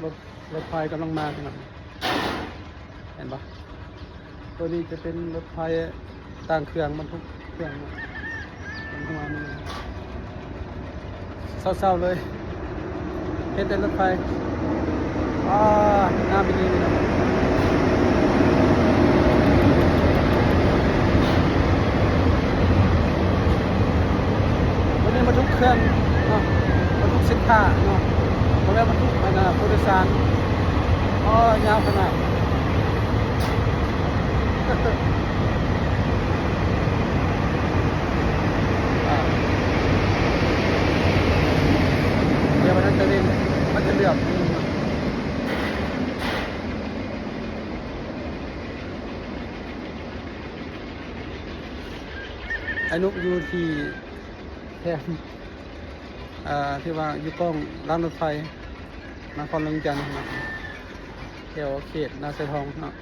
ລົດ ລົດໄຟກຳລັງມາພີ່ນ້ອງ ເຫັນບໍ່? ຕົວນີ້ຈະເປັນລົດໄຟຕ່າງເຄື່ອງ ບັນທຸກເຄື່ອງເນາະ ເປັນຫົວນີ້ ເຊົາໆເລີຍ ເຫັນແຕ່ລົດໄຟ ອ້າ ງາມອີ່ຫຼີພີ່ນ້ອງ. ຕົວນີ້ບັນທຸກເຄື່ອງເນາະ ບັນທຸກສິນຄ້າເນາະ ບໍ່ແມ່ນບັນທຸກອັນນ່າ ຜູ້ໂດຍສານ. ອໍ ຍາວຂະໜາດ ດຽວມັນຈະເລັ່ງ ມັນຈະເຫຼືອບ. ອ້າຍນຸກຢູ່ທີ່ແຄມ ເອີ ທີ່ວ່າຢູ່ກ້ອງລາງລົດໄຟນະຄອນຫຼວງວຽງຈັນເນາະ ແຖວເຂດນາຊາຍທອງເນາະ.